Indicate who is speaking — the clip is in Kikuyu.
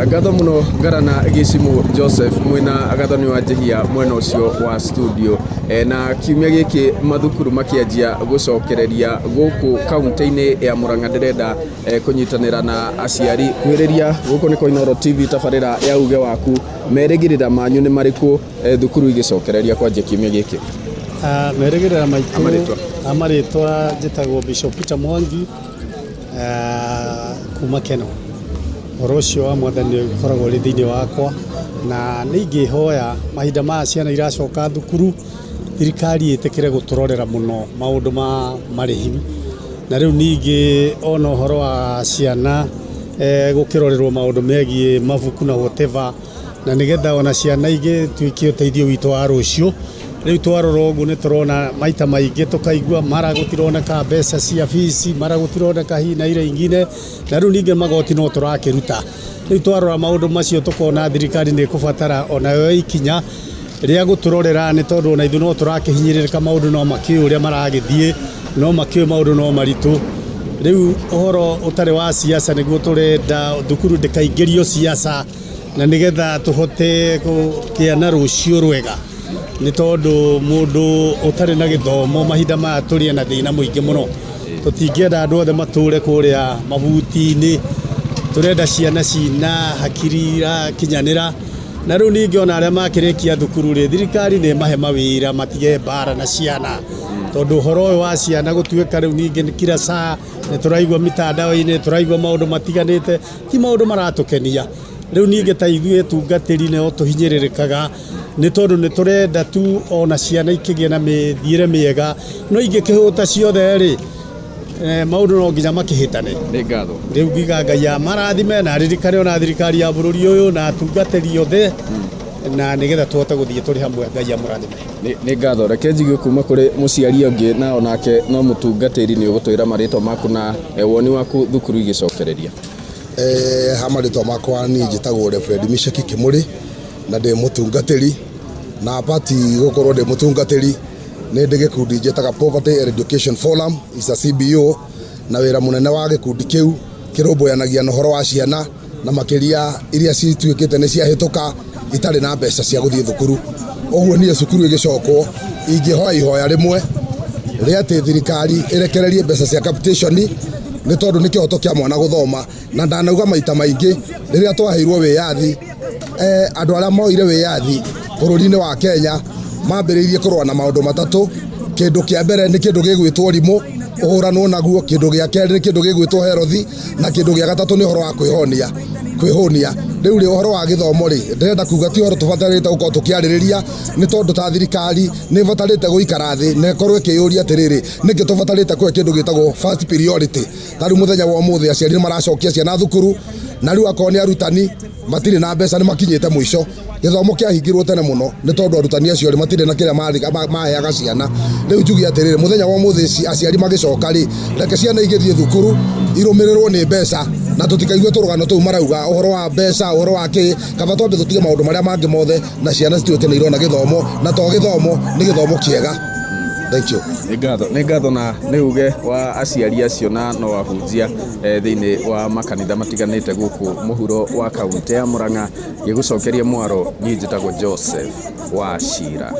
Speaker 1: Ngatho mũno Ngarana Gĩcimũ Joseph mwĩna Gathoni wa Njehia mwena ũcio wa studio. Na kiumia gĩkĩ mathukuru makĩanjia gũcokereria gũkũ kaunti-inĩ ya Murang'a, ndĩrenda kũnyitanĩra na aciari kuhĩrĩria gũkũ nĩ kwa Inooro TV, tabarĩra ya uge waku. Merĩgĩrĩra manyu nĩ marĩkũ thukuru igĩcokereria kwanjia kiumia gĩkĩ?
Speaker 2: Merĩgĩrĩra maitũ.
Speaker 1: Amarĩtwa.
Speaker 2: Amarĩtwa njĩtagwo Bishop Peter Mwangi, kuma Keno. Ũhoro ũcio wa Mwathani ũkoragwo ũrĩ thĩinĩ wakwa, na nĩ ingĩhoya mahinda maya ciana iracoka thukuru, thirikari ĩtĩkĩre gũtũrorera mũno maũndũ ma marĩhi. Na rĩu ningĩ ona ũhoro wa ciana gũkĩrorerwo maũndũ megiĩ mabuku na whatever, na nĩgetha ona ciana igĩtuĩke ũteithio witũ wa rũciũ. Rĩu twarora ũguo nĩ tũrona maita maingĩ tũkaigua mara gũtironeka mbeca cia bici, mara gũtironeka hi na ile ingine, na rĩu ningĩ magoti no tũrakĩruta. Rĩu twarora maũndũ macio tũkona thirikari nĩ ĩkũbatara onayo ikinya rĩa gũtũrorera, nĩ tondũ ona ithuĩ no tũrakĩhinyĩrĩrĩka. Maũndũ no makĩũĩ ũrĩa maragĩthiĩ, no makĩũĩ maũndũ no maritũ. Rĩu ũhoro ũtarĩ wa siasa nĩguo tũrenda, thukuru ndĩkaingĩrio siasa, na nĩgetha tũhote kũgĩa na rũciũ rwega, nĩ tondũ mũndũ ũtarĩ na gĩthomo mahinda maya tũrĩ na thĩna mũingĩ mũno. Tũtingĩenda andũ othe matũre kũrĩa mabuti-inĩ, tũrenda ciana cina hakiri irakinyanĩra. Na rĩu ningĩ ona arĩa makĩrĩkia thukuru rĩ, thirikari nĩ ĩmahe mawĩra, matige mbara na ciana, tondũ ũhoro ũyũ wa ciana gũtuĩka rĩu ningĩ kila saa nĩ tũraigua mitandao-inĩ, tũraigua maũndũ matiganĩte, ti maũndũ maratũkenia. Rĩu ningĩ ta ithuĩ tungatĩri no tũhinyĩrĩrĩkaga, nĩ tondũ nĩ tũrenda tu ona ciana ikĩgĩe na mĩthiĩre mĩega, no ingĩkĩhũta ciothe rĩ, maũndũ no nginya makĩhĩtane.
Speaker 1: Nĩ ngatho.
Speaker 2: Rĩu ngiuga Ngai amarathime na aririkane ona thirikari ya bũrũri ũyũ na atungatĩri othe, na nĩgetha tũhote gũthiĩ tũrĩ hamwe. Ngai amũrathime.
Speaker 1: Nĩ ngatho. Reke njigue kuma kũrĩ mũciari ũngĩ, na onake no mũtungatĩri. Nĩ ũgũtwĩra marĩtwa maku na woni waku thukuru igĩcokereria.
Speaker 3: Ha marĩtwa makwa, niĩ njĩtagwo Reverend Mishaki Kimuri na ndĩ mũtungatĩri, na apart gũkorwo ndĩ mũtungatĩri, nĩ ndĩ gĩkundi njĩtaga Poverty Education Forum, is a CBO, na wĩra mũnene wa gĩkundi kĩu kĩrũmbũyanagia na ũhoro wa ciana, na makĩria iria cituĩkĩte nĩ ciahĩtũka itarĩ na mbeca cia gũthiĩ thukuru. Ũguo niĩ cukuru ĩgĩcokwo ingĩhoya ihoya rĩmwe rĩa atĩ thirikari ĩrekererie mbeca cia capitation, nĩ tondũ nĩ kĩhoto kĩa mwana gũthoma. Na ndanauga maita maingĩ, rĩrĩa twaheirwo wĩyathi, andũ arĩa moire wĩyathi bũrũri-inĩ wa Kenya mambĩrĩirie kũrũa na maũndũ matatũ. Kĩndũ kĩa mbere nĩ kĩndũ gĩgwĩtwo rimũ, ũhũranwo naguo. Kĩndũ gĩa kerĩ nĩ kĩndũ gĩgwĩtwo health, na kĩndũ gĩa gatatũ nĩ ũhoro wa kwĩhonia kwĩhũnia. Rĩu rĩ, ũhoro wa gĩthomo rĩ, ndĩrenda kuga ti ũhoro tũbatarĩte gũkorwo tũkĩarĩrĩria, nĩ tondũ ta thirikari nĩ ĩbatarĩte gũikara thĩ na ĩkorwo ĩkĩyũria atĩrĩrĩ, nĩkĩ tũbatarĩte kũhe kĩndũ gĩtagwo first priority? Ta rĩu mũthenya wa ũmũthĩ aciari nĩ maracokia ciana thukuru, na rĩu akorwo nĩ arutani matirĩ na mbeca, nĩ makinyĩte mũico. Gĩthomo kĩahingirwo tene mũno nĩ tondũ arutani acio rĩ matirĩ na kĩrĩa maheaga ciana. Rĩu njuge atĩrĩrĩ, mũthenya wa ũmũthĩ aciari magĩcoka rĩ, reke ciana igĩthiĩ thukuru irũmĩrĩrwo nĩ mbeca, na tũtikaigue tũrũgano tũu marauga ũhoro wa mbeca, ũhoro wa kĩ. Kaba twambe tũtige maũndũ marĩa mangĩ mothe na ciana cituĩke nĩ irona gĩthomo, na to gĩthomo, nĩ gĩthomo kĩega. Thank you.
Speaker 1: Nĩ ngatho, nĩ ngatho. Na nĩ uge wa aciari acio, na no ahunjia thĩinĩ wa makanitha matiganĩte gũkũ mũhuro wa kaunti ya Murang'a. Gĩgũcokeria mwaro, niĩ njĩtagwo Joseph wa Cira.